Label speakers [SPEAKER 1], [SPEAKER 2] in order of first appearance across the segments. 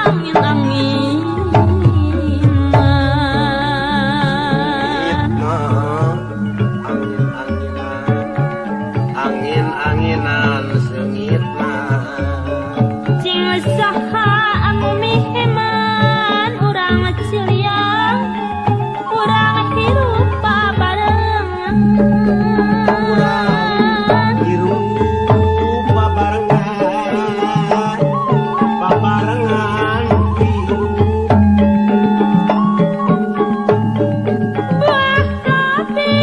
[SPEAKER 1] Angin-anginan
[SPEAKER 2] Angin-anginan angin-anginan seungitna
[SPEAKER 1] cing saha anu miheman urang Ciliang urang hirup babarengan
[SPEAKER 2] urang hirup babarengan babarengan hirup
[SPEAKER 1] buah kopi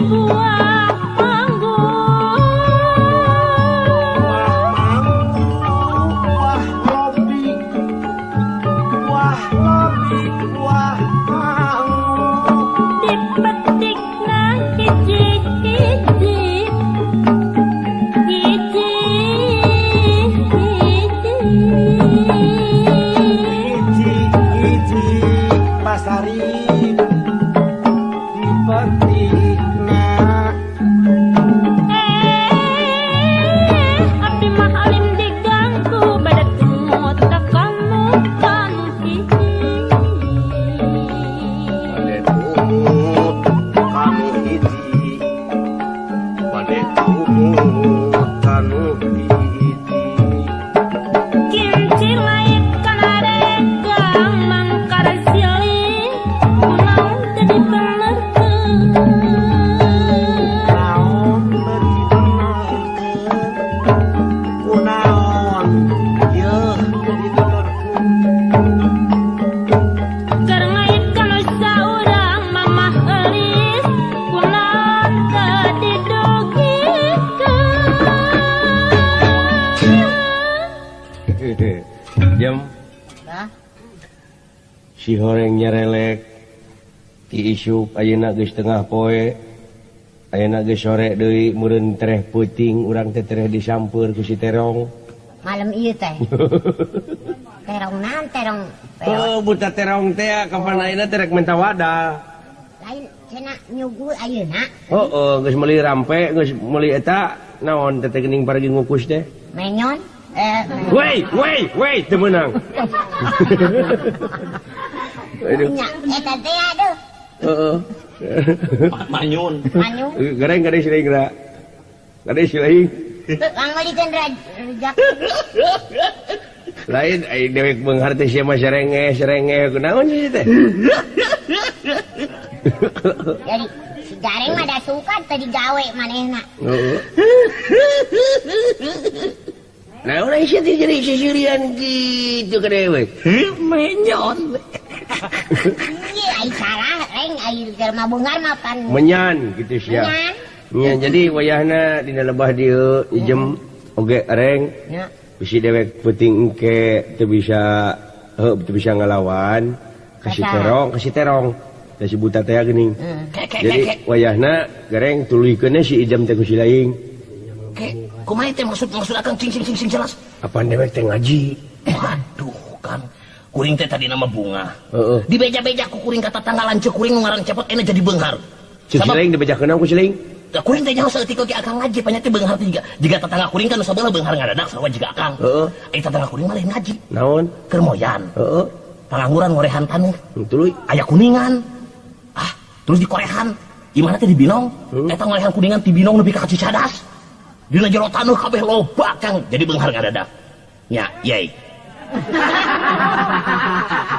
[SPEAKER 1] buah manggu
[SPEAKER 2] buah manggu buah kopi buah kopi buah manggu
[SPEAKER 1] dipetikna hiji-hiji hiji hiji
[SPEAKER 2] hiji hiji pasari dipetikna
[SPEAKER 1] Abdi mah alim diganggu bade tumut ka kamu kanu hiji
[SPEAKER 2] bade tumut kanu hiji bade tumut kanu hiji
[SPEAKER 1] Kimchi lait kana regang mangkar silih kunaon teu dibenerkeun
[SPEAKER 2] naon teu dibenerkeun kunaon yeuh teu dibenerkeun
[SPEAKER 1] Keur ngait kana saurang mamah eulis kunaon teu didugikeun
[SPEAKER 3] Jam si horeng nyarelek ti isuk ayeuna geus tengah poe ayeuna geus sore deui meureun tereh peuting urang teh tereh disampeur ku si terong
[SPEAKER 4] malam ieu teh terong naon terong
[SPEAKER 3] oh buta terong teh kapan ayeuna teh rek minta wadah
[SPEAKER 4] lain cenah nyuguh ayeuna
[SPEAKER 3] oh geus meuli rampe geus meuli eta naon teh teh geuning paragi ngukus teh
[SPEAKER 4] menyon
[SPEAKER 3] wei wei wei teu meunang aduh
[SPEAKER 4] nya eta teh aduh
[SPEAKER 3] heeh
[SPEAKER 5] manyun
[SPEAKER 4] manyun
[SPEAKER 3] gareng gade si laing geura gade si laing
[SPEAKER 4] langmelikeun rejak
[SPEAKER 3] lain ai dewek beunghar teh sia mah serengeh serengeh kunaon sih teh
[SPEAKER 4] jadi si gareng mah da suka teu digawe manehna
[SPEAKER 3] heeh nah urang sia teh jadi sisirian kitu ka dewek
[SPEAKER 5] menyon
[SPEAKER 4] ieu ai salah reng ai jelema beunghar mah pan
[SPEAKER 3] menyan kitu sia nya jadi wayahna dina lebah dieu ijem oge reng
[SPEAKER 4] nya
[SPEAKER 3] bisi dewek peuting engke teu bisa heuh teu bisa ngalawan kasih terong teh si buta teh geuning jadi wayahna gereng tuluykeun si ijem teh ku si laing
[SPEAKER 5] kumaha teh maksud akang cing cing cing jelas
[SPEAKER 3] apaan dewek teh ngaji
[SPEAKER 5] aduh kan kuring teh tadi nama bunga
[SPEAKER 3] heeh
[SPEAKER 5] dibeja-beja ku kuring ka tatangga lanceuk kuring nu ngaran cepot ena jadi beunghar
[SPEAKER 3] si laing dibejakeun ku si laing
[SPEAKER 5] da kuring teh nyaho saeutik oge akang ngaji panya teh beunghar teh jiga tatangga kuring kan nu sabelah beunghar ngadadak sarua jiga akang
[SPEAKER 3] heeh
[SPEAKER 5] ai tatangga kuring mah lain ngaji
[SPEAKER 3] naon
[SPEAKER 5] keur moyan
[SPEAKER 3] heeh
[SPEAKER 5] pangangguran ngorehan taneuh
[SPEAKER 3] tuluy
[SPEAKER 5] aya kuningan ah terus dikorehan imahna teh di Binong eta ngorehan kuningan ti Binong nepi ka Cicadas dina jero taneuh kabeh loba kang jadi beunghar ngadadak nya yey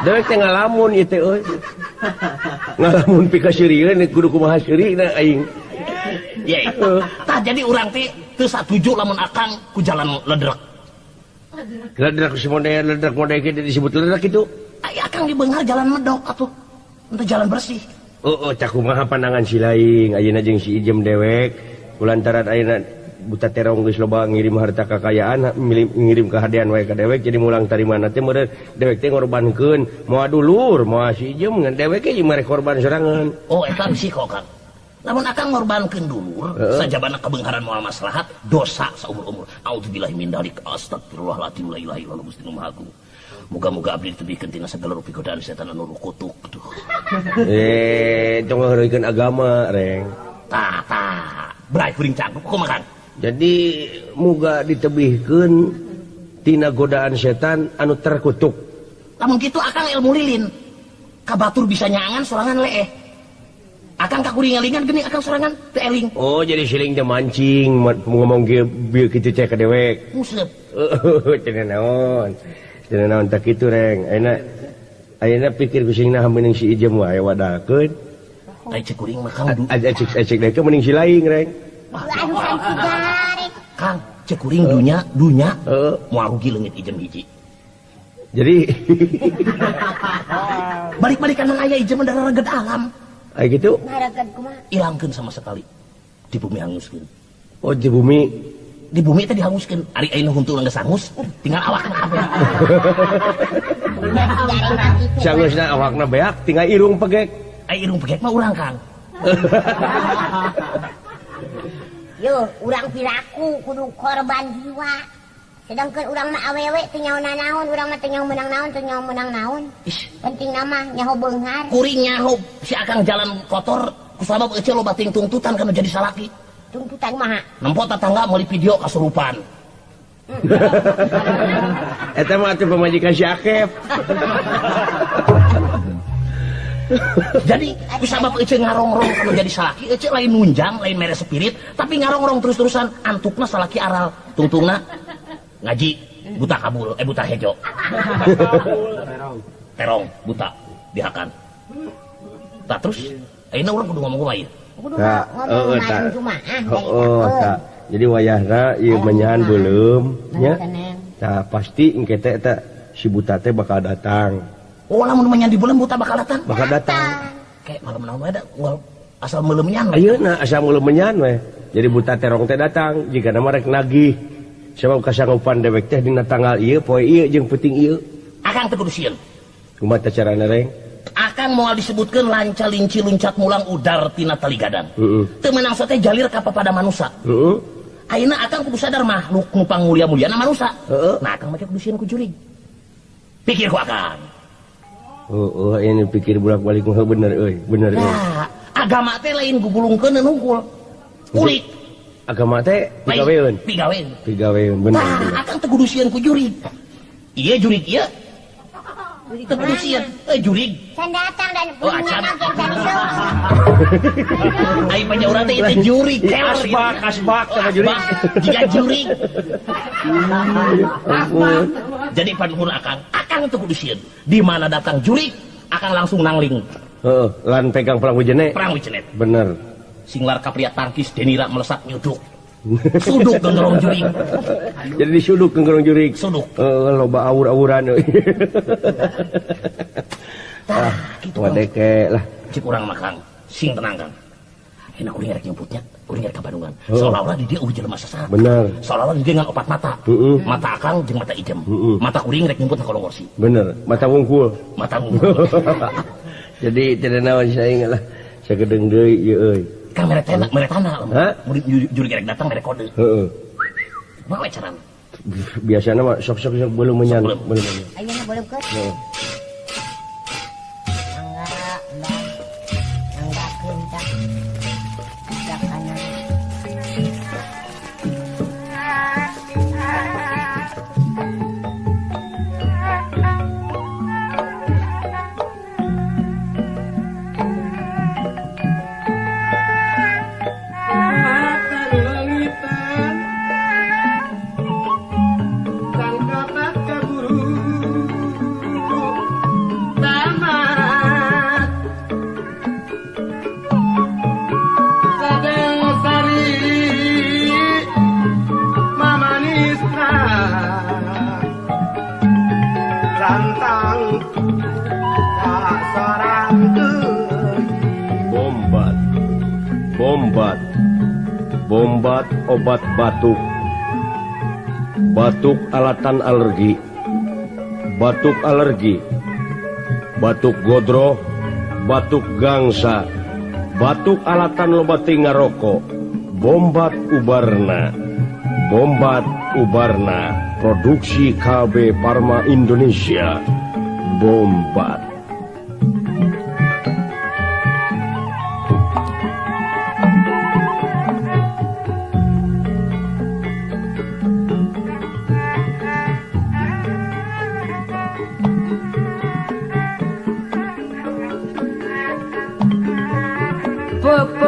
[SPEAKER 3] dewek teh ngalamun ieu teh euy ngalamun pikaseurieun kudu kumaha seurina aing
[SPEAKER 5] yey tah jadi urang teh teu satuju lamun akang ku jalan ledrek
[SPEAKER 3] ledrek si model ledrek model kieu disebut ledrek kitu
[SPEAKER 5] ai akang di beunghar jalan medok atuh henteu jalan bersih
[SPEAKER 3] oh cak kumaha pandangan si laing ayeuna jeung si ijem dewek kulantaran ayeuna buta terong geus loba ngirim harta kakayaan ngirim kahadean wae ka dewek jadi mulang tarimana teh meureun dewek teh ngorbankeun moal dulur moal si ijem ngan dewek ge mere korban sorangan
[SPEAKER 5] oh eta risiko Kang lamun akang ngorbankeun dulur sajabana kabeungharan moal maslahat dosa saumur-umur auzubillahi min dzalik astagfirullahaladzim la ilaha illallah gusti nu maha agung muga-muga abdi ditebihkeun tina sagala rupi godaan setan anu kutuk tuh
[SPEAKER 3] tong ngaheureuykeun agama reng
[SPEAKER 5] tah tah bray kuring cangkup kumaha Kang
[SPEAKER 3] jadi muga ditebihkeun tina godaan setan anu terkutuk.
[SPEAKER 5] Lamun kitu akang ilmu lilin. Kabatur bisa nyangan sorangan leeh. Akang kakuringalingan geuning akang sorangan teu eling.
[SPEAKER 3] Oh, jadi siling teh mancing ngomong kieu bieu kitu teh ka dewek.
[SPEAKER 5] Museup.
[SPEAKER 3] Cenah naon. Cenah naon tak kitu reng. Ayeuna ayeuna pikir kusingna meuning si Ijem wae wadalkeun.
[SPEAKER 5] Ai cek kuring mah Kang.
[SPEAKER 3] Cek deui meuning si laing reng.
[SPEAKER 5] Kang, cek kuring dunya dunya moal rugi leungit Ijem hiji.
[SPEAKER 3] Jadi
[SPEAKER 5] balik-balik kanan aya Ijem darah reged alam.
[SPEAKER 3] Ai gitu?
[SPEAKER 5] Ilangkeun sama sekali. Di bumi hanguskeun.
[SPEAKER 3] Oh, di bumi.
[SPEAKER 5] Di bumi teh dihanguskeun. Ari ayeuna huntu geus hangus, tinggal awakna kabeh.
[SPEAKER 3] Sanggeusna awakna beak, tinggal irung pegek.
[SPEAKER 5] Ai irung pegek mah urang, Kang.
[SPEAKER 4] Yo, urang piraku kudu korban jiwa. Sedangkan urang mah awewe teu nyaho nanaon, urang mah teu nyaho meunang naon, teu nyaho meunang naon. Penting nama nyaho beunghar.
[SPEAKER 5] Kuring nyaho si akang jalan kotor kusabab ece loba ting tungtutan kana jadi salaki.
[SPEAKER 4] Tungtutan maha?
[SPEAKER 5] Nempo tetangga meuli video kasurupan.
[SPEAKER 3] Eta mah atuh pamajikan si Akep.
[SPEAKER 5] Jadi kusabab ece ngarongrong kana jadi salaki, ece lain nunjang, lain mere spirit, tapi ngarongrong terus-terusan antukna salaki aral, tungtungna ngaji buta kabul, buta hejo. Terong buta dihakan. Tak terus ayeuna urang kudu ngomong kumaha ieu?
[SPEAKER 4] Kudu ngomong malam Jumaah.
[SPEAKER 3] Heeh, tah. Jadi wayahna ieu menyahan beuleum nya. Tah pasti engke teh eta si buta teh bakal datang.
[SPEAKER 5] Oh, lamun menyan di beuleum buta bakal datang.
[SPEAKER 3] Bakal datang.
[SPEAKER 5] Kayak malam naon wae da asal meuleum menyan.
[SPEAKER 3] Ayeuna asal meuleum menyan we. Jadi buta terong teh datang jigana mah rek nagih. Sebab kasanggupan dewek teh dina tanggal ieu poe ieu jeung peuting ieu.
[SPEAKER 5] Akang teu kudu sieun.
[SPEAKER 3] Kumaha teh carana reng?
[SPEAKER 5] Akang moal disebutkeun lanca linci luncat mulang udar tina tali gadang. Teu meunang teh jalir ka papada manusa.
[SPEAKER 3] Heeh.
[SPEAKER 5] Ayeuna akang kudu sadar makhluk nu pangmulia-muliana manusa.
[SPEAKER 3] Heeh.
[SPEAKER 5] Nah akang mah kudu sieun ku jurig. Pikir ku akang.
[SPEAKER 3] Heeh, ini pikir bolak-balik mah bener euy, bener euy.
[SPEAKER 5] Nah, agama teh lain gugulungkeun hungkul. Kulik.
[SPEAKER 3] Agama teh pigaweun.
[SPEAKER 5] Pigaweun.
[SPEAKER 3] Pigaweun bener.
[SPEAKER 5] Tah, akang teu kudu sieun ku jurig. Ieu jurig ieu. Teu kudu sieun. Jurig.
[SPEAKER 4] Can datang dan punya ge can disebut.
[SPEAKER 5] Ai panya urang teh itu jurig.
[SPEAKER 3] Asbak, asbak sama jurig.
[SPEAKER 5] Jiga jurig. Jadi panuhun akang, akang teu kudu sieun. Di mana datang jurig, akang langsung nangling.
[SPEAKER 3] Heeh, lan pegang perang wijene.
[SPEAKER 5] Perang wijenet.
[SPEAKER 3] Bener.
[SPEAKER 5] Singlar kapria tangkis Denira melesak nyuduk. Suduk gengerong jurig.
[SPEAKER 3] Jadi disuduk gengerong jurig.
[SPEAKER 5] Suduk.
[SPEAKER 3] Loba aur-auran euy.
[SPEAKER 5] Tah, kitu
[SPEAKER 3] wadeke lah.
[SPEAKER 5] Cik urang mah Kang, sing tenang Kang. Enak kuring rek nyumputnya, kuring rek ka Bandungan. Seolah-olah di dia eueuh jelema sesat.
[SPEAKER 3] Bener.
[SPEAKER 5] Seolah-olah di dia ngan opat mata. Mata akang jeung mata Ijem. Mata kuring rek nyumput na kolong kursi.
[SPEAKER 3] Bener, mata wungkul.
[SPEAKER 5] Mata wungkul.
[SPEAKER 3] Jadi tidak naon saya lah. Sagedeung deui ieu euy.
[SPEAKER 5] Kang mere tanah, mere tanah. Mun jurig rek datang mere kode.
[SPEAKER 3] Heeh.
[SPEAKER 5] Kumaha we carana?
[SPEAKER 3] Biasana mah sok-sok sok belum menyan, belum menyan.
[SPEAKER 4] Ayeuna belum ke?
[SPEAKER 3] Heeh.
[SPEAKER 4] Mangga, manggakeun tah. Kanan.
[SPEAKER 3] Bombat, bombat, bombat obat batuk, batuk alatan alergi, batuk alergi, batuk godroh, batuk gangsa, batuk alatan loba ngaroko, bombat ubarna, bombat ubarna, produksi KB Parma Indonesia, bombat.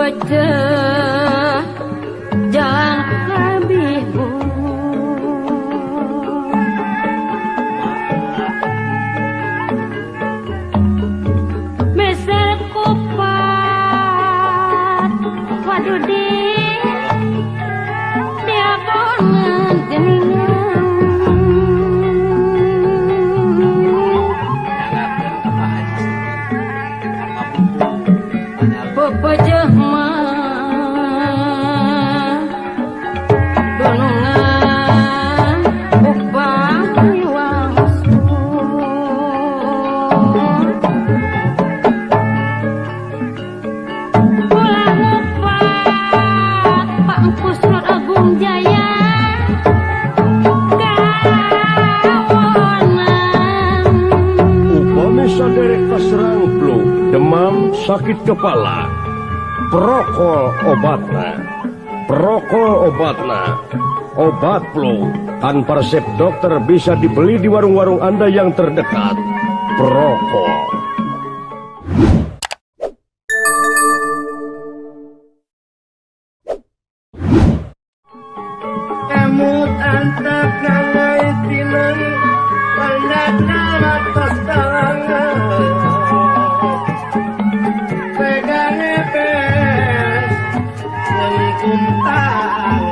[SPEAKER 1] Pepejah jalan lebih meser kupat waduh di dia bongan geningan pepejah mah donongan upang wangsul ulah ngupat Pak Empus Nur Agung Jaya kawonan.
[SPEAKER 3] Upami saderek kaserang flu, demam, sakit kepala, Prokol obatna, Prokol obatna, obat flu tanpa resep dokter bisa dibeli di warung-warung Anda yang terdekat. Prokol.
[SPEAKER 2] Emut antep nangai tineng pandana atas tangan pegange pes lengkum tangan.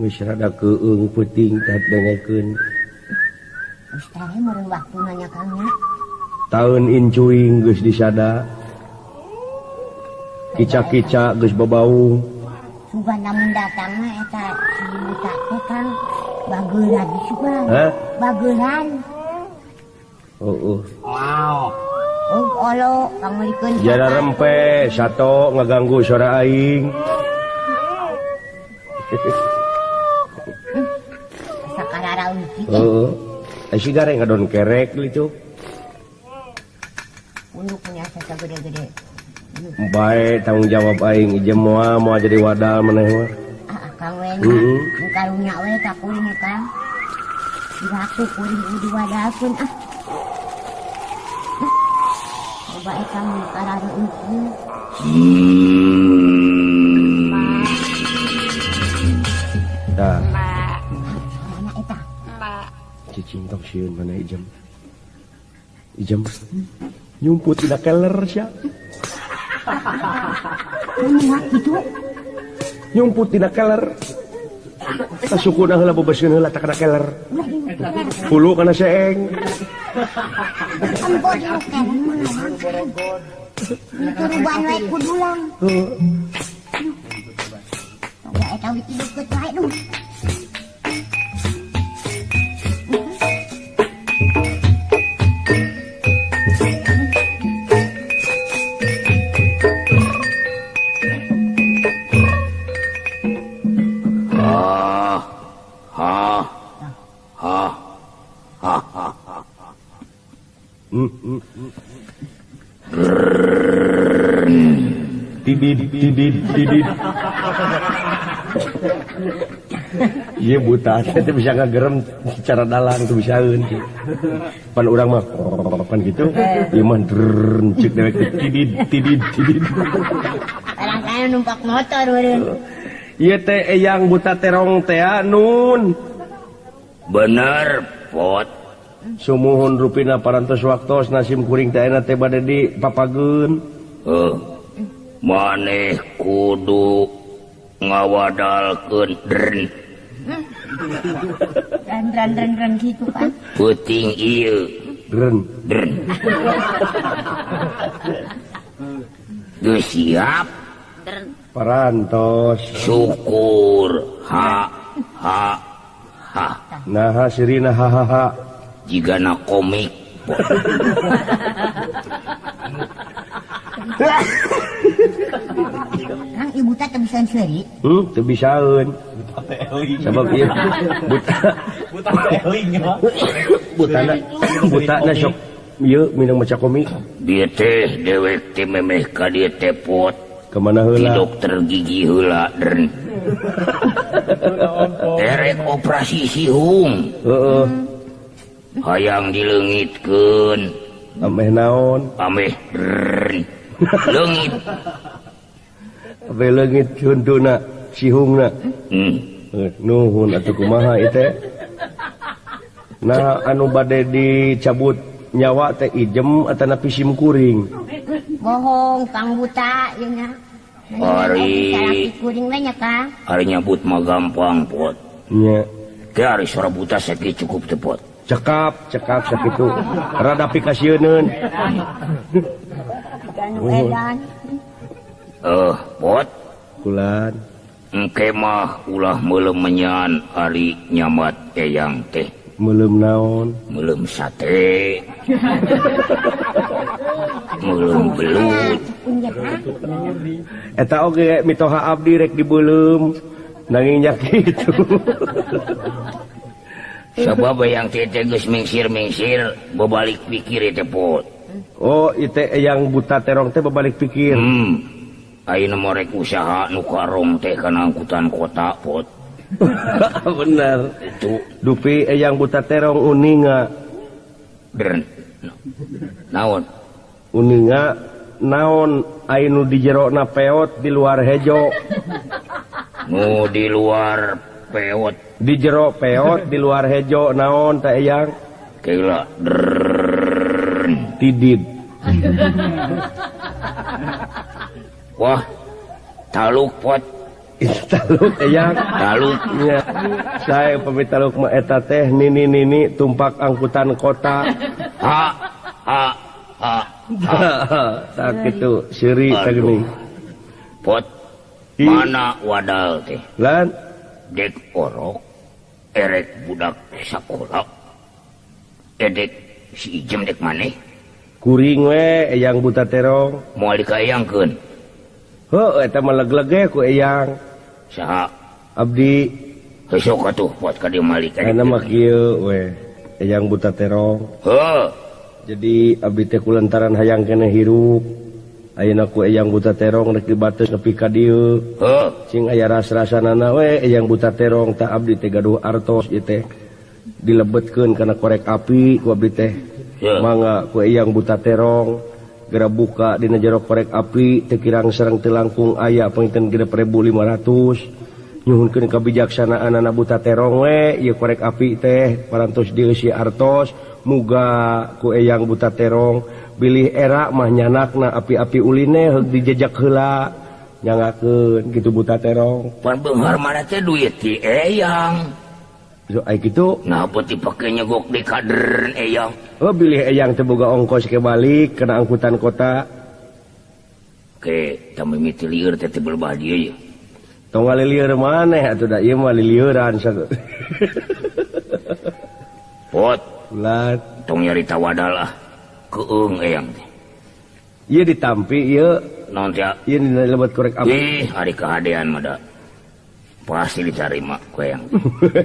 [SPEAKER 3] Geus rada keung peuting teh dengekeun.
[SPEAKER 4] Geus teh meureun waktuna nya Kang nya.
[SPEAKER 3] Taun incuing geus disada. Kica-kica geus babau.
[SPEAKER 4] Sugan lamun datang mah eta si buta teh Kang bageuran sugan.
[SPEAKER 3] Hah?
[SPEAKER 4] Bageuran.
[SPEAKER 3] Heeh.
[SPEAKER 2] Wow.
[SPEAKER 4] Oh, olo Kang meulikeun.
[SPEAKER 3] Jara rempe sato ngaganggu suara aing. Heeh. Si gareng ngadon kerek gitu.
[SPEAKER 4] Unduknya asa gede-gede.
[SPEAKER 3] Bae tanggung jawab aing ieu moal moal jadi wadal maneh mah.
[SPEAKER 4] Ah, Kang we nya. Nu karunya we ka kuring Kang. Di waktu kuring diwadalkeun ah. Coba eta nu karareueun kieu.
[SPEAKER 3] Tah.
[SPEAKER 4] Mana eta?
[SPEAKER 3] Cicing tong sieun mana ijem. Ijem nyumput dina keler sia.
[SPEAKER 4] Kumaha kitu?
[SPEAKER 3] Nyumput dina keler. Kasukuna heula bebeskeun heula tak kana keler. Hulu kana seeng.
[SPEAKER 4] Empo dina keler mah. Turuban we kudulang.
[SPEAKER 3] Heeh.
[SPEAKER 4] Coba eta wiki deukeut wae duh.
[SPEAKER 3] Tidid tidid tidid. Iya buta teh bisa ngagerem secara dalang tuh bisaeun. Pan urang mah pan gitu. Ieu mah drrrn ceuk dewek tidid tidid tidid.
[SPEAKER 4] Barangkali numpak motor meureun.
[SPEAKER 3] Ieu teh Eyang Buta Terong teh nun.
[SPEAKER 5] Bener pot.
[SPEAKER 3] Sumuhun rupina parantos waktos nasim kuring teh ayeuna teh bade di papageun.
[SPEAKER 5] Heuh. Maneh kudu ngawadalkeun dren.
[SPEAKER 4] Dren dren dren dren kitu kan.
[SPEAKER 5] Peuting ieu.
[SPEAKER 3] Dren
[SPEAKER 5] dren. Geus siap.
[SPEAKER 3] Parantos.
[SPEAKER 5] Syukur ha ha ha.
[SPEAKER 3] Naha sirina ha ha ha.
[SPEAKER 5] Jigana komik.
[SPEAKER 4] Kang ibu teh teu bisaeun seuri?
[SPEAKER 3] Teu bisaeun. Sabab ieu buta
[SPEAKER 2] buta eling.
[SPEAKER 3] Butana butana sok ieu minang maca komik.
[SPEAKER 5] Dieu teh dewek teh memeh ka dieu teh pot.
[SPEAKER 3] Kemana heula?
[SPEAKER 5] Di dokter gigi heula dren. Erek operasi sihung.
[SPEAKER 3] Heeh.
[SPEAKER 5] Hayang dileungitkeun.
[SPEAKER 3] Ameh naon?
[SPEAKER 5] Ameh dren. Leungit.
[SPEAKER 3] Ameh leungit huntuna sihungna. Nuhun atuh kumaha ieu teh? Nah anu bade dicabut nyawa teh ijem atanapi sim kuring.
[SPEAKER 4] Bohong Kang Buta ieu nya.
[SPEAKER 5] Ari
[SPEAKER 4] kuring we nya Kang.
[SPEAKER 5] Ari nyabut mah gampang pot.
[SPEAKER 3] Nya.
[SPEAKER 5] Teh ari sora buta sakieu cukup teh pot.
[SPEAKER 3] Cekap, cekap sakitu. Rada pikasieuneun.
[SPEAKER 4] Anu edan.
[SPEAKER 5] Pot.
[SPEAKER 3] Kulan.
[SPEAKER 5] Engke mah ulah meuleum menyan ari nyamat eyang teh.
[SPEAKER 3] Meuleum naon?
[SPEAKER 5] Meuleum sate. Meuleum belut.
[SPEAKER 3] Eta oge mitoha abdi rek dibeuleum nanging nya kitu.
[SPEAKER 5] Sabab eyang teh geus mingsir-mingsir bebalik pikir teh pot.
[SPEAKER 3] Oh, ieu teh Eyang Buta Terong teh bebalik pikir.
[SPEAKER 5] Ayeuna mah rek usaha nu karong teh kana angkutan kota pot.
[SPEAKER 3] Bener.
[SPEAKER 5] Itu
[SPEAKER 3] dupi Eyang Buta Terong uninga.
[SPEAKER 5] Dren. Naon?
[SPEAKER 3] Uninga naon anu di jerona peot di luar hejo.
[SPEAKER 5] Nu di luar peot.
[SPEAKER 3] Di jero peot di luar hejo naon teh Eyang?
[SPEAKER 5] Keula dren.
[SPEAKER 3] Tidid.
[SPEAKER 5] Wah, taluk pot.
[SPEAKER 3] Taluk Eyang.
[SPEAKER 5] Taluk.
[SPEAKER 3] Ya. Saya pamit taluk mah eta teh nini-nini tumpak angkutan kota.
[SPEAKER 5] Ha ha ha.
[SPEAKER 3] Tak kitu seuri teh geuning.
[SPEAKER 5] Pot. Mana wadal teh?
[SPEAKER 3] Lan
[SPEAKER 5] dek orok erek budak sakola. Edek si Ijem dek maneh.
[SPEAKER 3] Kuring we Eyang Buta Terong.
[SPEAKER 5] Moal dikaeyangkeun.
[SPEAKER 3] Heuh eta mah leg-lege ku Eyang.
[SPEAKER 5] Saha?
[SPEAKER 3] Abdi.
[SPEAKER 5] Besok atuh buat ka dieu malik.
[SPEAKER 3] Kana mah kieu we Eyang Buta Terong.
[SPEAKER 5] Heuh.
[SPEAKER 3] Jadi abdi teh kulantaran hayang keneh hirup. Ayeuna ku Eyang Buta Terong rek dibates nepi ka dieu.
[SPEAKER 5] Heuh.
[SPEAKER 3] Cing aya ras-rasanana we Eyang Buta Terong tah abdi teh gaduh artos ieu teh dilebetkeun kana korek api ku abdi teh. Mangga ku Eyang Buta Terong geura buka dina jero korek api teu kirang sareng teu langkung aya panginten 6.500 nyuhunkeun kabijaksanaanana Buta Terong we ieu korek api teh parantos dieusi artos muga ku Eyang Buta Terong bilih era mah nyanakna api-api uline heug dijejak heula nyangakeun kitu Buta Terong.
[SPEAKER 5] Pan beunghar mana teh duit ti Eyang.
[SPEAKER 3] So, ai kitu
[SPEAKER 5] nah apa dipake nyegok di kader Eyang.
[SPEAKER 3] Oh bilih Eyang teh boga ongkos ke balik kena angkutan kota.
[SPEAKER 5] Oke, tah mimiti lieur teh teu berbah dieu ye.
[SPEAKER 3] Tong ngalilieur maneh atuh da ieu mah lilieuran
[SPEAKER 5] Pot,
[SPEAKER 3] ulat
[SPEAKER 5] tong nyarita wadal ah. Keung Eyang teh.
[SPEAKER 3] Ieu ditampi ieu.
[SPEAKER 5] Naon teh?
[SPEAKER 3] Ieu dina lebet korek api.
[SPEAKER 5] Ih, ari kahadean mah da. Pasti diterima ku Eyang.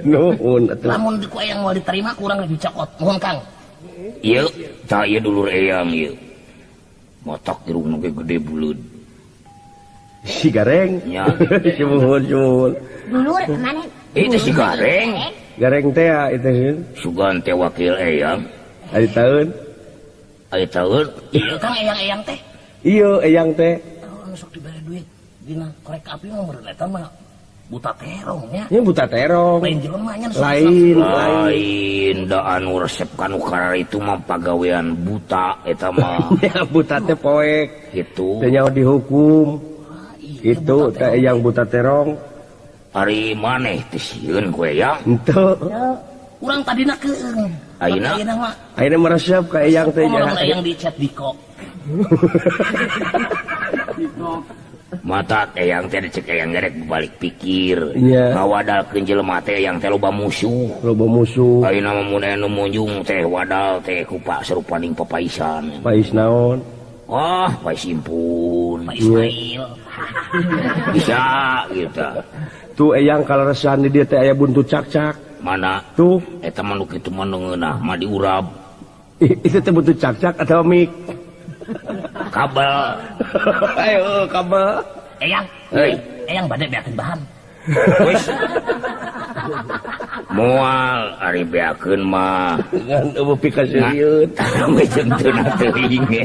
[SPEAKER 3] Nuhun atuh.
[SPEAKER 2] Lamun ku Eyang moal diterima kurang dicokot. Nuhun Kang.
[SPEAKER 5] Ieu tah ieu dulur Eyang ieu. Motak irungna ge gede buleud.
[SPEAKER 3] Si Gareng.
[SPEAKER 5] Nya.
[SPEAKER 3] Sumuhun sumuhun.
[SPEAKER 4] Dulur maneh?
[SPEAKER 5] Itu si Gareng.
[SPEAKER 3] Gareng teh itu.
[SPEAKER 5] Sugan teh wakil Eyang.
[SPEAKER 3] Ari taun.
[SPEAKER 5] Ari taun.
[SPEAKER 2] Ieu Kang Eyang-eyang teh.
[SPEAKER 3] Ieu Eyang teh.
[SPEAKER 2] Oh, sok dibere duit dina korek api mah meureun eta mah. Buta terong nya.
[SPEAKER 3] Nya buta terong.
[SPEAKER 2] Lain jelema nya.
[SPEAKER 3] Lain,
[SPEAKER 5] lain da anu resep kanu kararitu mah pagawean buta eta mah.
[SPEAKER 3] Ya buta teh poek.
[SPEAKER 5] Gitu.
[SPEAKER 3] Teu nyaho dihukum. Gitu teh yang buta terong.
[SPEAKER 5] Ari maneh teh sieun kowe ya?
[SPEAKER 3] Henteu.
[SPEAKER 2] Urang tadina keung.
[SPEAKER 5] Ayeuna
[SPEAKER 2] mah.
[SPEAKER 3] Ayeuna meresep ka eyang teh.
[SPEAKER 2] Ngomong eyang di chat Diko.
[SPEAKER 5] Mata eyang teh cek eyang gerek balik pikir.
[SPEAKER 3] Yeah.
[SPEAKER 5] Ngawadalkeun jelema teh eyang teh loba musuh.
[SPEAKER 3] Loba musuh.
[SPEAKER 5] Ayeuna mah mun aya nu munjung teh wadal teh ku Pak sarupaning papaisan.
[SPEAKER 3] Pais naon?
[SPEAKER 5] Wah, pais impun.
[SPEAKER 2] Pak Ismail.
[SPEAKER 5] Bisa gitu.
[SPEAKER 3] Tuh eyang kaleresan di dieu teh aya buntu cakcak.
[SPEAKER 5] Mana?
[SPEAKER 3] Tuh
[SPEAKER 5] eta mah nu kitu mah nu ngeunah mah diurab.
[SPEAKER 3] Itu teh buntu cakcak atau mik?
[SPEAKER 5] Kabel.
[SPEAKER 3] Ayo kabel.
[SPEAKER 2] Eyang.
[SPEAKER 5] Hei,
[SPEAKER 2] eyang bade beakeun bahan.
[SPEAKER 5] Wis. Moal ari beakeun mah.
[SPEAKER 3] Ngan eueuh pikaseurieun.
[SPEAKER 5] Tah we jeung teu teuing ge.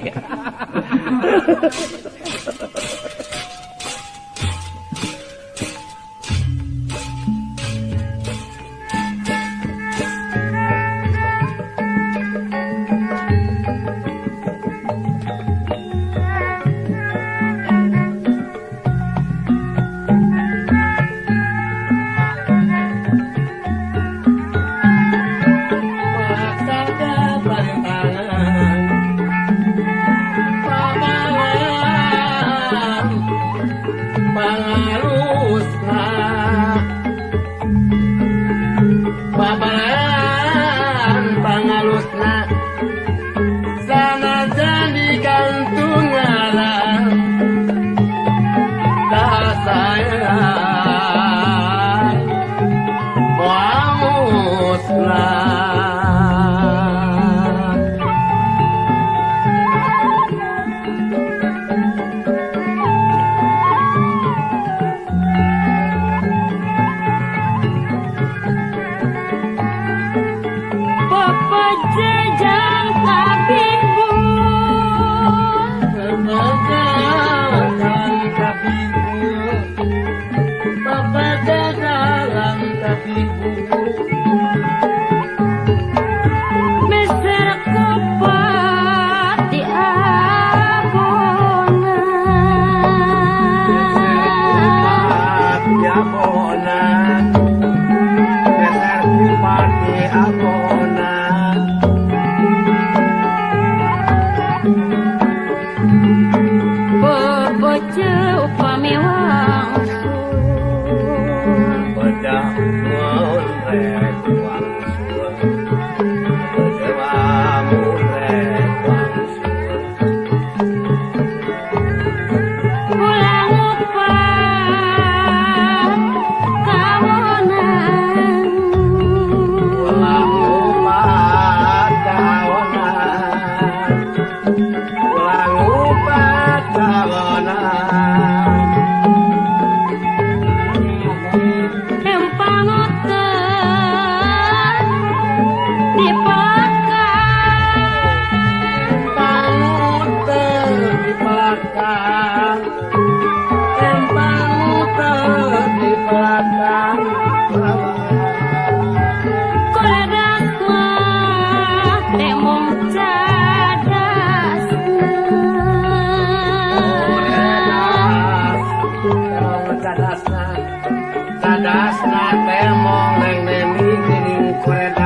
[SPEAKER 3] Cadasna temong neng nemi geuning koredas.